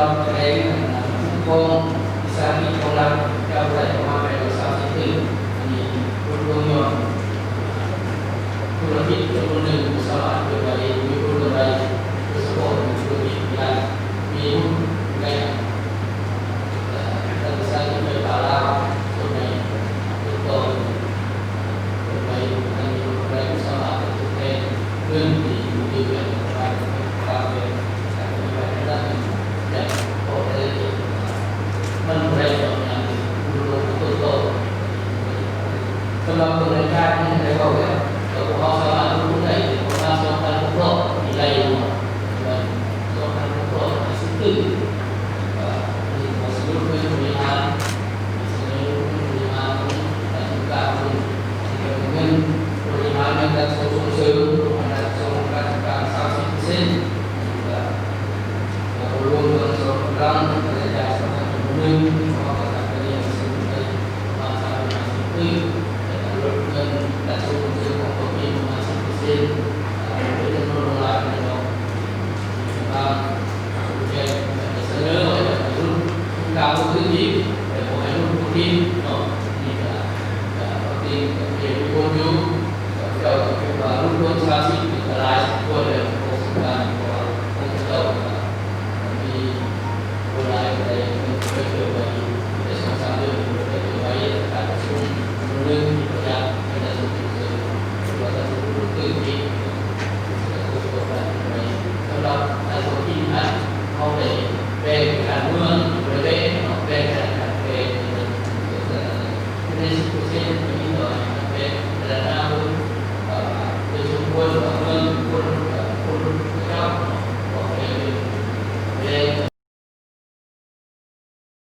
ສະແດງການຄຸ້ມຄອງວິສາຫະກິດຂອງລັດ ຈະບໍ່ໄດ້ປະມານແປດຮ້ອຍສາມສິບຕື້. ອັນນີ້ເປັນຜົນພວງຍ້ອນທຸລະກິດຈຳນວນໜຶ່ງບໍ່ສາມາດເຄື່ອນໄຫວ ມີຜົນກຳໄລ ໂດຍສະເພາະທຸລະກິດທີ່ມີບຸນໃນ ເອີ ລັດວິສາຫະກິດໄຟຟ້າລາວ ສ່ວນໃຫຍ່ຕິດຕໍ່ ສຳລັບເບິ່ງລາຍຈ່າຍນີ້ໄດ້ເວົ້າແລ້ວ ແຕ່ພວກເຮົາສາມາດລົງທຶນໄດ້ປະມານສອງພັນຫົກຮ້ອຍ ທີ່ໄລ່ລົງມາ ສອງພັນຫົກຮ້ອຍຫ້າສິບຕື້. ກໍມີຂໍ້ສະຫຼຸບເງິນບໍລິຫານ ສະເໜີເງິນບໍລິຫານຂອງການລົງທຶນ ເງິນບໍລິຫານ ເງິນຈັດສົ່ງສົ່ງເສີມ ຂອງການຈັດສົ່ງການຈັດການ ສາມສິບເປີເຊັນ ແລ້ວກໍລວມເບິ່ງສອງກຳລັງ ລາຍຈ່າຍສຳຄັນຈຳນວນໜຶ່ງ ຂອງການຈັດການເງິນສະໜູນໄປປະມານສາມຮ້ອຍຫ້າສິບຕື້ ແລ້ວກໍລົດເງິນຈັດສົ່ງສົ່ງເສີມຂອງຕົນເອງປະມານສິບເປີເຊັນ.